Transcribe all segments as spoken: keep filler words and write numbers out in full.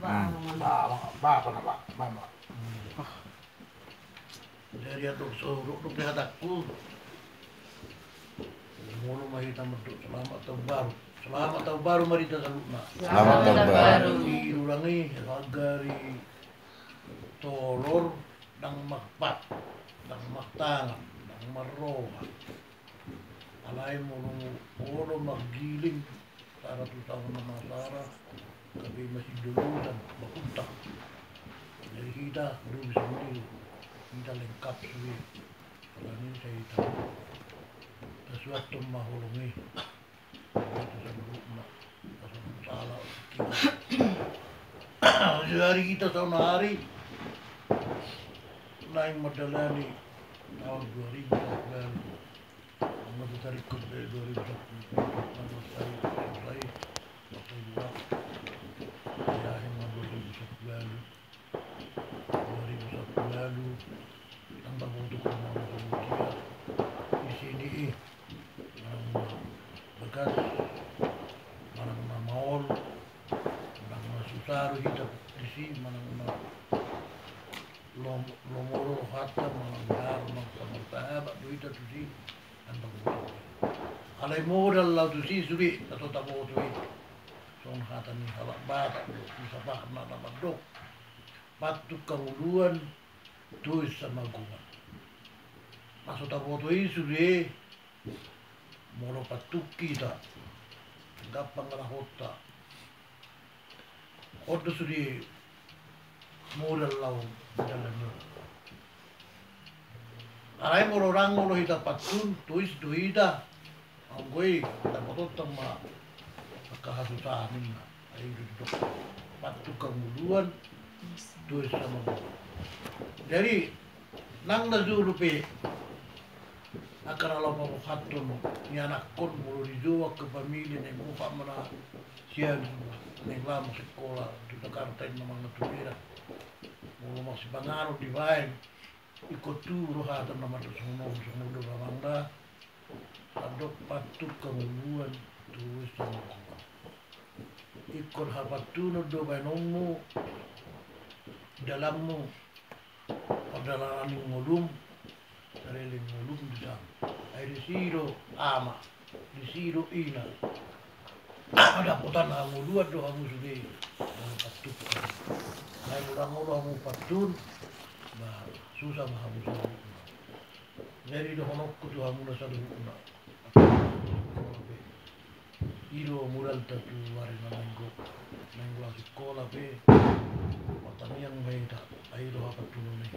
Ba, ba, ba, ba, ba, ba. Jadi adong so, dok, dok, hatangku. Molo ma hita mandok selamat tahun baru. Selamat tahun baru ma di hita saluhutna. Selamat tahun baru. Di ulang i, sagari tolor, ndang marpat, ndang martangan, ndang marroha. Alai molo, molo manggiling, saratus taon na masara, gabe masindolutan, bakuntang. Jadi hita, dulu sendiri, hita lengkap sude. Alani sai hita, tasuanhon ma holong i. Hita saluhutna, asa sala. Jadi hita saonari, naeng mandalani taon dua ribu sampulu ualu. Anggo di tarik pe dua ribu sampulu ualu, anggo sai, sai, sai, sai, sai, dua ribu sampulu ualu. Dua ribu sampulu ualu, ndang taboto ho na songon dia isi ni i, manang na bagas, manang na maol, manang na susa do hita disi, manang na lom-, lomo do rohanta, manang na, manang na marsahabat do hita tusi, ndang taboto. Alai modal laho tusi sude, na so taboto i. Songon hata ni halak Batak do, husapahan na mandok. Patungkang uluan, tois hamagoan. Na so taboto i sude, molo patungki hita, gampang rohanta. On do sude modal laho manjalani on. Alai molo ndang olo hita pantun, tois do hita. Anggo i, taboto ma angka hasusahan ninna. Ai didok, patungkang uluan, tois hamagoan. Jadi, nang na jolo pe, angka na laho paboahathon ni anakhon, molo dijou angka pamili, naeng muha ma na sian, naeng laho masikola tu Jakarta, inna mangan tu Medan. Molo masipanganon dibaen, ingkon tu rohanta na mandok songon on, songon on do amangna, mandok patungkang uluan, tois hamagoan. Ingkon hapantunon do baenonmu, dalanmu, pardalanan ni ngolum, saleleng ngolum di sana. Ai disi do ama, disi do ina. Dapotan hangoluan do hamu sude, molo pantun. Alai molo ndang olo hamu pantun, ba, susa ma hamu saluhutna. Jadi dohononku tu hamu na saluhutna. I do modalta tu ari na naeng ro, naeng ro sikola pe, martangiang ma hita, ai do hapantunon i.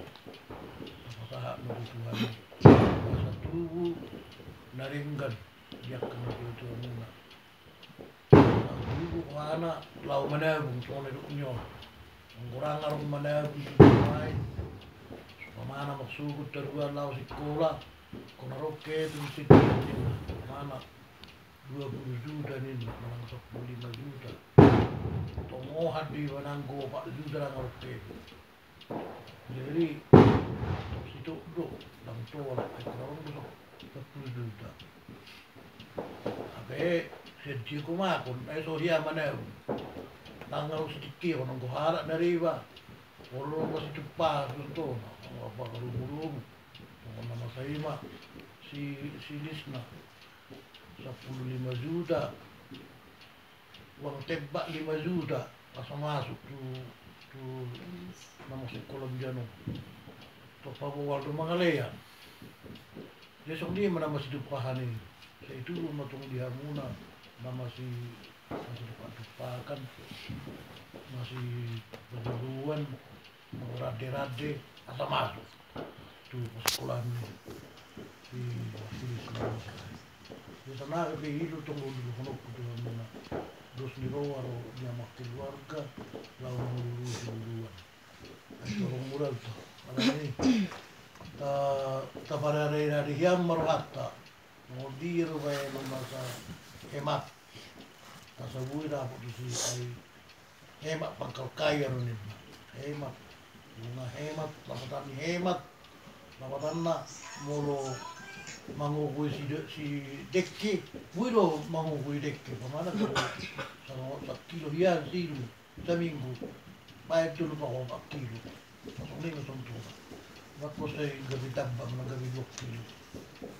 Tapasahat ma tu Tuhan i. Asa tubu na denggan di angka na tuatua muna. Tubu rohana laho manabung, songon na didok ni on. Anggo ndang adong manabung tu tubu nai, umpamana marsogot haduan laho sikola, anggo na ro kehe tu sikola ninna, umpamana dua pulu juta ninna, manang sampulu lima juta. Tongohan do iba nanggo opat juta ndang adong kehe. Jadi, sitop do, ndang tolap, ai kurang do sampulu juta. Hape, sian dia humakon, ai so hea manabung. Ndang adong sitingkihon, anggo halak na riba. Olo ma situpa, contohna, anggo apa rumu-rumu. Songon na masa i ma, si, si Lisna. Sampulu lima juta. Uang tembak lima juta, langsung masuk tu, tu na masuk kolom di anu. Tok paboal do mangalean. Jadi songon dia ma na masitumpahan i. Sai tubu ma tong di hamuna, na masi, masitumpah-tumpahan, masipajoloan. Rande-rande, asa masuk tu parsikolaan ni si Martinus na masa. Di sana pe i do tong dohononku tu hamuna. Dos ni roha do di ama keluarga, laho mangulului siuluan. Ai tolong modalta. Alani, ta, taparade-rade hian ma rohanta. Molo dia do baenon masa hemat. Asa boi dapot disi ai hemat pangkal kaya do ninna. Hemat. Nunga hemat, lapatan ni hemat. Lapatanna molo mangogoi si de-, si dengke, boi do mangogoi dengke. Umpamana do sangkilo hian sidu saminggu. Baen tolu paopat kilo. Songon i ma songon tolu. Mangkosai gabe tambang na gabe dua kilo.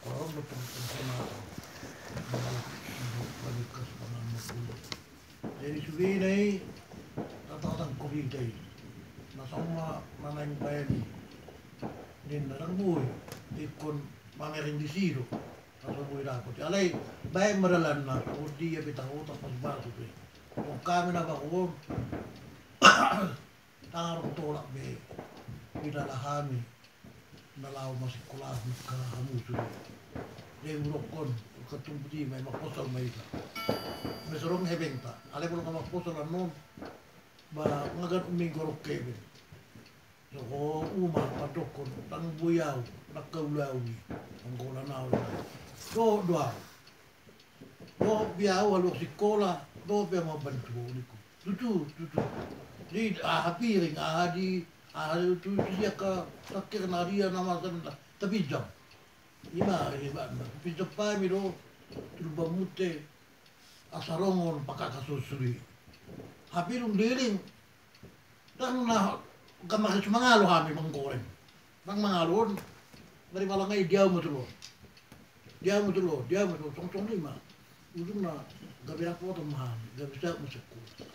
Koron do tong tong sonata. Jadi sude na i, tatang kopi tai. Na songon ma na naeng baen i. Ninna ndang boi ingkon mamereng disi do. Asa boi dapot i alai baen ma dalanna. Songon dia pe tahu tapas batu pe. Songon hami na baru on. Ndang adong tolap be. Pinala hami na laho masikola angka hamu sude. Jadi hudokkon, angka tumpu di ma i, mangkosai ma hita. Molo so adong hepengta. Alai molo nga mangkosai annon, ba nga ganup minggu adong hepeng. Songon i ma mandokkon, ndang boi au, ndang haulaon i. Anggo na au. Dohot do au. Dohot pe au haluhon sikola, dohot pe au mambantu ningku. Tutu, tutu. Di aha piring, aha di, aha di tutu, di angka sangkir na dia na masa na tapinjam. I ma hebatna, tapinjam hami do, tu Lumban Munte, asa rongon pakaka sosuri. Hape dung leleng, ndang na, angka marisi mangalo hami manggoreng. Ndang mangalo on, mari malang i dia ma tu lo. Dia ma tu lo, dia ma tu lo, songon songon i ma. Ujungna gabe dapotan ma hami, gabe saut ma sikola.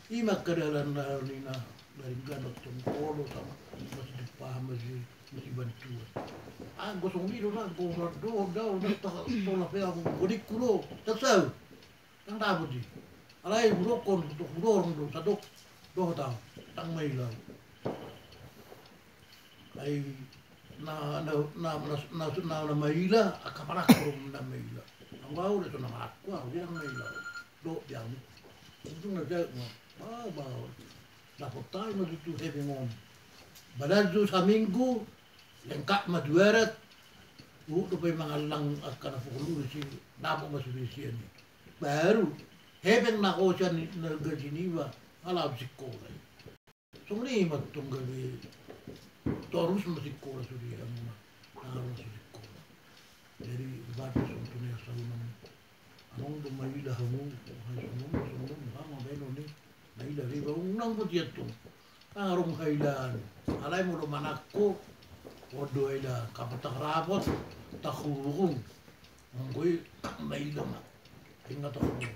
I ma angka dalan na nina, dari ganok tong kolo sama, masih jumpa, masih, masih bantuan. Anggo songon i do na, anggo songon do, do, do, tak, tolap ya, anggo godikku do, tak saut. Ndang dapot i. Alai hudokkon, hudok, hudorong do, sadok, dohot au, ndang maila au. Ai na, na, na maila, angka panangko do na maila. Anggo au do so na manangko au, ndang maila au. Dohot di au. Untung na jago ma. Ba, ba. Dapot hami ma tutu hepeng on. Badan tu saminggu, lengkap ma tu arat. Huhut dope mangallang angka na pukul ulos i, dapot ma sude sian i. Baru hepeng na hosa ni na gaji niba, ala sikola i. Songon i ma tong gabe torus ma sikola sude, anu ma na torus sikola. Jadi batis songon tu na saunang. Adong do maila hamu, hai songon, songon, hama baenon i. Maila riba unang botian tong. Ndang adong hailaan. Alai molo manangko, on do hailaan. Kapal tak rapot, tak hurung. Anggo i maila ma. Ingat tak hurung.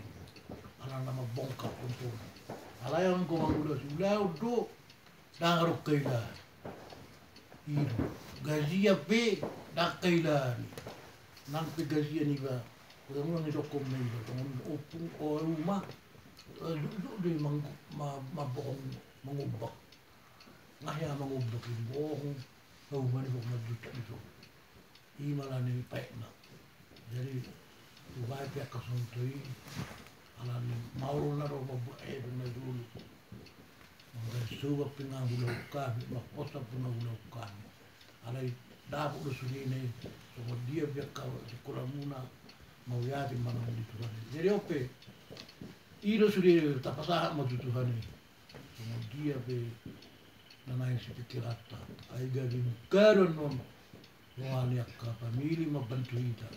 Ala na mambongkar contohna. Alai anggo mangula siulaon do. Ndang adong hailaan. I do. Gajian pe ndang hailaan. Nang pe gajian iba. Ulang-ulang i dokkon ma iba. Songon ompung, o uma. Jujur do i mambokong mangombak. Nga hea mangombak i bohong. Hauma ni bok manjujuk i so. I ma alani paetna. Jadi hubaen pe angka songon i, alani maol na ro mambuat hepeng na jolo. Manggaris soba pe nga hulahon hami, manghosa pe nga hulahon hami. Alai dapot do sudena i, songon dia pe angka sikolamuna, mauliate ma nang di Tuhan i. Jadi on pe, i do sude tapasahat ma tu Tuhan i. Songon dia pe na naeng sipikiranta, ai gabe mungka do annon roha ni angka pamili mambantu hita.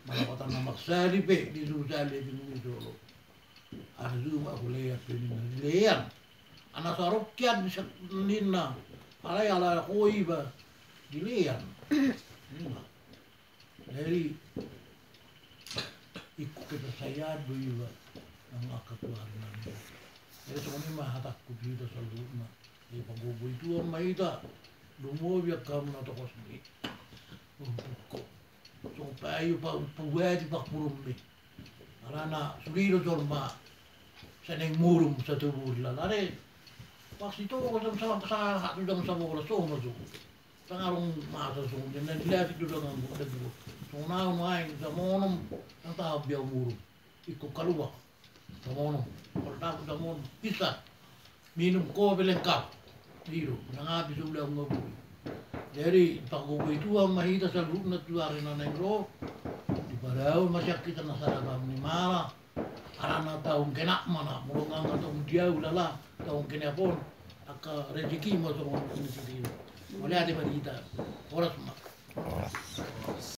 Molo hata na marsali pe, disuruh sali hepeng i jolo. Arju ma hulean pe ninna, dilean. Ana so adong hian ninna, alai ala ho iba dilean. Ninna. Jadi ingkon kepercayaan do iba nang angka tu ari nami. Jadi songon i ma hatangku tu hita saluhutna. Jadi panggogo i tuan ma hita. Lumobi angka hamu na tokos ni. Umpukko. Songon payu pa umpubati pangpurummi. Alana sude do jolma. Sai naeng murum satu bulan. Are. Pas itu jam salah sahat tu jam sabola songon tu. Sangarung masa songon dia na dilatih tu dengan buat daging. Songon au nuaeng jam onom nang tahu dia umur. Ikut keluar. Jam onom. Kalau tahu jam onom bisa minum kopi lengkap. Ido, nang habis ulang ngabui. Jadi panggogo i tuan ma hita saluhutna tu ari na naeng ro. Dipadaon ma sian hita na sada bam ni mala. Alana taon genap ma na, molo nga taon diau lala, taon genap on, angka rezeki ma songon ni sitio. Mauliate ma di hita. Horas ma. Horas.